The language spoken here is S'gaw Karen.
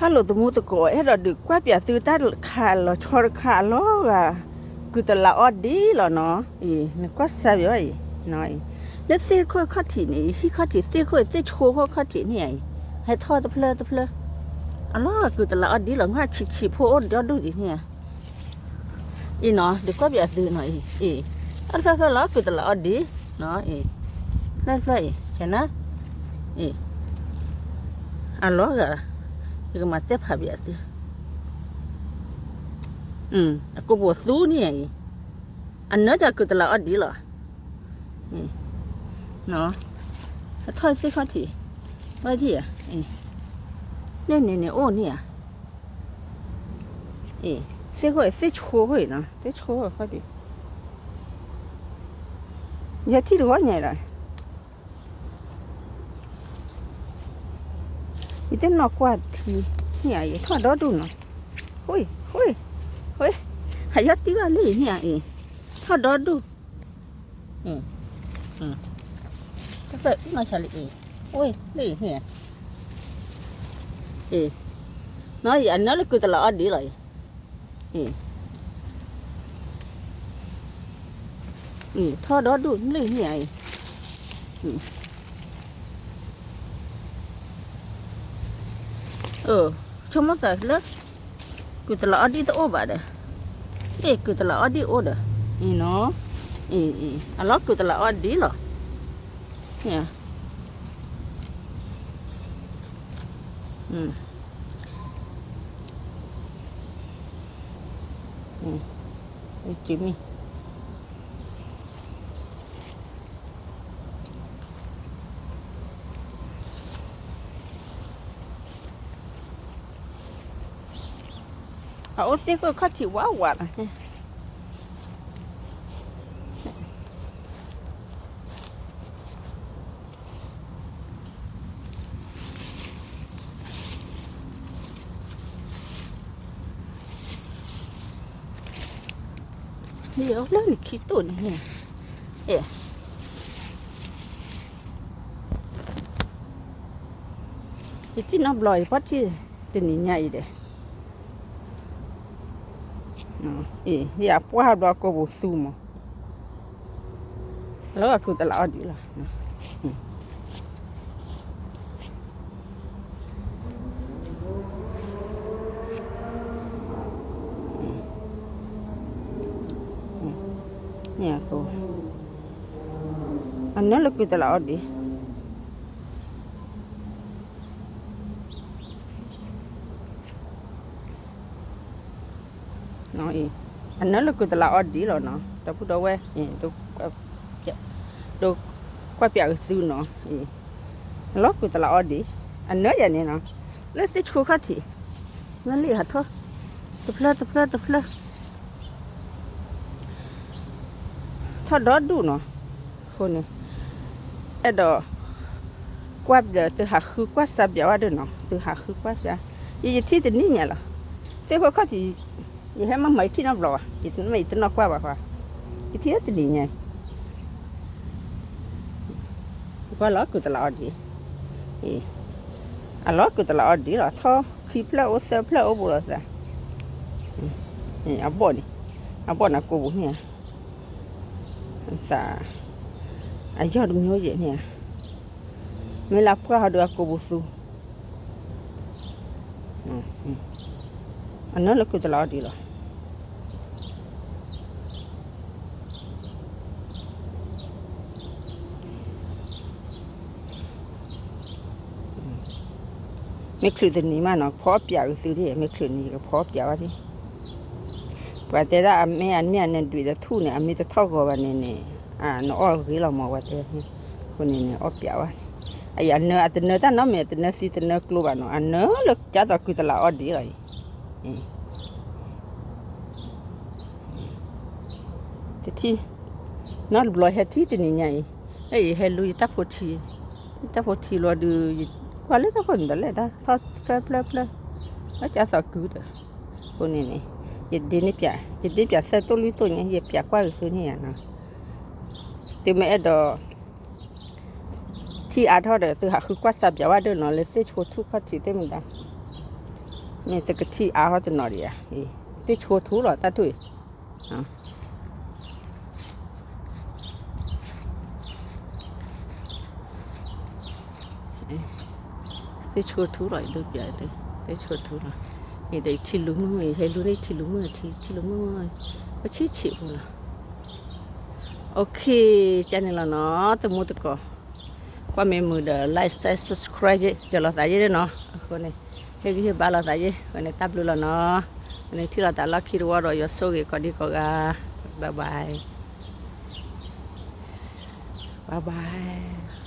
ဟါလိၤ သမူသကိး အဲၣ်ဒိးဒုးကွၢ်ပၠးသုတၢ်တခါလီၤဆီတခါအလီၤဂာ်, ကုၢ်တလးအီဒံလီၤနီၤ, အံၤ နကွၢ်စၢ်ယွၤအံၤ, လၢသ့ၣ်ခိၣ်ခီၣ်ထံးန့ၣ် ဟံၣ်ခီၣ်ထံးသ့ၣ်ခိၣ်သ့ၣ်ဆိခိၣ်ခီၣ်ထံးန့ၣ်အံၤ, ဟဲထီၣ်တဖျၢၣ်တဖျၢၣ်, အလီၤဂာ်ကုၢ်တလးအီဒံလီၤ, ငါဆံးဆံးဖိအိၣ်ဒီဒူၣ်ဒံးန့ၣ်ဧါ အံၤနီၤ ဒုးကွၢ်ပၠးသုနီၤအံၤ, အံၤ အဖျၢၣ်ဖျၢၣ်လီၤ ကုၢ်တလးအီဒံနီၤအံၤ, ဖျၢၣ်ဖျၢၣ်အံၤ ဆဲးနၤ, အံၤ အလီၤဂာ်, ယကမၤတဲဖးပၠးသု, အကိာ်ပူၤသူန့ၣ်အံၤ, အနၢတၢ်ကုၢ်တလးအီဒံလီၤ, အထီၣ်သ့ၣ်ခီၣ်ထံး, ဝဲထံၣ်ဧါ, န့ၣ်န့ၣ်န့ၣ်အိၣ်န့ၣ်ဧါ အံၤ သ့ၣ်ခိၣ်သ့ၣ်ဆိခိၣ်နီၤ, သ့ၣ်ဆိခိၣ်ခီၣ်ထံး, ယထံၣ်တဂီၢ်ညါလီၤ, ယတနီၢ်ကွၢ်ထံန့ၣ်ဧါ, ယထီၣ်ဒီဒူၣ်နီၤ, ဃ့ ဃ့ ဃ့, ဟးယီၢ်တံၢ်ဘၣ်လၢအံၤန့ၣ်ဧါ, အံၤ ထီၣ်ဒီဒူၣ် တၢ်နီၢ်ဆါလံအံၤ, အိၣ်လၢအံၤန့ၣ်, အံၤ နီၤအံၤ အနၢလၢကုၢ်တလးအီဒံလီၤအံၤ, အံၤ ထီၣ်ဒီဒူၣ်လၢအံၤန့ၣ်အံၤ, ဆိကမိၣ်သးလၢ ကုၢ်တလးအီဒံတအိၣ်ဘၣ်ဒီး, အ့ၣ် ကုၢ်တလးအီဒံအိၣ်ဒီး, အံၤနီၤ, အံၤ အလီၤကုၢ်တလးအီဒံလီၤ, မ့ၢ် အအိၣ်သ့ၣ်ခိၣ်ခီၣ်ထံးဝးဝးလီၤ, လၢနခံတိၢ်န့ၣ်, အဲၣ် ယထံၣ်နီတဘျီ ယပှၢ်ထံၣ်တနံၤညါအံၤဒီး, အံၤ ယပှၢ်ဘျီကိာ်ပူၤသူမး, လၢအကုၢ်တလးအီဒံလီၤ, အနၢလၢကုၢ်တလးအီဒံ အနၢလၢကုၢ်တလးအီဒံလီၤနီၤ, ဒီပုၢ်ဒီဝဲၢ်, ဒိကွၢ်ပၠးက့ၤသုနီၤ, အလီၤကုၢ်တလးအီဒံ, အနၢယၤန့ၣ်နီၤ, လၢသ့ၣ်ဆိခီၣ်ထံး, မ့ၢ်လံဟးထီၣ်, တဖျၢၣ်တဖျၢၣ်တဖျၢၣ် ထီၣ်ဒီဒူၣ်နီၤ, အဃိန့ၣ်, အဲၣ်ဒိး, ကွၢ်ဒီးသုဟးဃုကွၢ်စၢ်ပၠးဝဲဒၣ်နီၤ, သုဟးဃုကွၢ်စၢ်, ယယထံၣ်တနံၤညါလီၤ, သ့ၣ်ခိၣ်ခီၣ်ထံး, ယဟဲမၤမၤယထံၣ်နီတဘျီဘၣ်, ယတနီၢ်ကွၢ်ဘၣ်ဃီ, ယထံၣ်တနံၤညါ ကွၢ်လီၤကုၢ်တလးအီဒံ, အလီၤကုၢ်တလးအီဒံလီၤ, ထီၣ်ခံဖျၢၣ်အိၣ်သၢဖျၢၣ်အိၣ်ဘူးလိာ်သး, အဘီၣ်န့ၣ်, အဘီၣ်န့ၣ်ကိာ်ပူၤန့ၣ်ဧါ, သး, အယီၢ်တမံၤအိၣ်ယဲၢ်န့ၣ်ဧါ, မ့ၢ်လၢအပှၢ်ဟီဒီးအကိာ်ပူၤသူ အနၢလၢကုၢ်တလးအီဒံလီၤ. မ့ၢ်ချုးတနံၤမးနီၤ ကဖီပၠးက့ၤသုဒၣ်, မ့ၢ်ချုးန့ၣ် ယကဖီပၠးဝဲဒၣ်. ပှၤတဲဒၣ်အမ့ၢ်အမ့ၢ်အနၢဒွံးဒီးထူၣ်န့ၣ် အမ့ၢ်တထီၣ်ဂီၤဘၣ်န့ၣ်န့ၣ်, နအီၣ်ဂ့ၤလီၤမး ပှၤတဲ, အဃိန့ၣ်န့ၣ် အီၣ်ပၠးဝဲန့ၣ်, အံၤအနၢ အတနၢတၢ်နီတမံၤ တနၢသံတနၢကျိဘၣ်နီၤ, အနၢလၢကၠၢ်သိးကုၢ်တလးအီဒံလီၤအံၤ. တထံၣ်, နီတဘျီဟဲထံၣ်တနံၤညါအံၤ, လၢယဟဲလူၤယတၢ်ဖိထံ, ယတၢ်ဖိထံလီၤဒုး, ကွၢ်လၢတၢ်ခိၣ်န့ၣ်ဒီးလဲၣ် တၢ်ထီၣ်ဖျၢၣ်ဖျၢၣ်ဖျၢၣ်, လၢကၠၢ်သိးကုၢ်ဒီး, အဃိန့ၣ်န့ၣ်, ယဒ့န့ၢ်ပၠး, ယဒ့ပၠးသၢတိၢ်လွံၢ်တိၢ်ညါ ယပၠးကွၢ်က့ၤသုန့ၣ်ဧါနီၤ. သုမ့ၢ်အဲၣ်ဒိး ထံၣ်အါထီၣ်ဒီး သုဟးဃုကွၢ်စၢ်ပၠးဝဲဒၣ်နီၤ လၢသ့ၣ်ဆိထူၣ်ခီၣ်ထံးသ့ၣ်မတၤ, မ့ၢ်တကထံၣ်အါထီၣ်တနီၤဒံးဧါ, သ့ၣ်ဆှိထူလီၤ တၢ်ထူၣ်အံၤ သ့ၣ်ဆှိထူလီၤ ဒိပျဲ, သ့ၣ်ဆှိထူလီၤ, မ့ၢ်တထံလူၤမုၢ်မုၢ် ယဟဲလူၤန့ၣ်ထံလူၤမုၢ် ထံ ထံလူၤမုၢ်မုၢ်, ပဆံးဆံးဖိလီၤ, OK, ကန့ၣ်လီၤနီၤ တမူတကိး, ကွၢ်မ့ၢ်မုာ်ဒီး like share subscribe ယဲ ကၢၤလီၤသးယဲနီၤ, အဃိန့ၣ် ဟ့ၣ်ဂံၢ်ဟ့ၣ်ဘါလီၤသးယဲ, အဃိန့ၣ် တၢ်ဘျုးလီၤနီၤ, အဃိန့ၣ် ထံၣ်လိာ်သးလီၢ်ခံတဝီဒီး ယွၤဆိၣ်ဂ့ၤကိးဒံကိးဂၤ, bye bye, bye bye.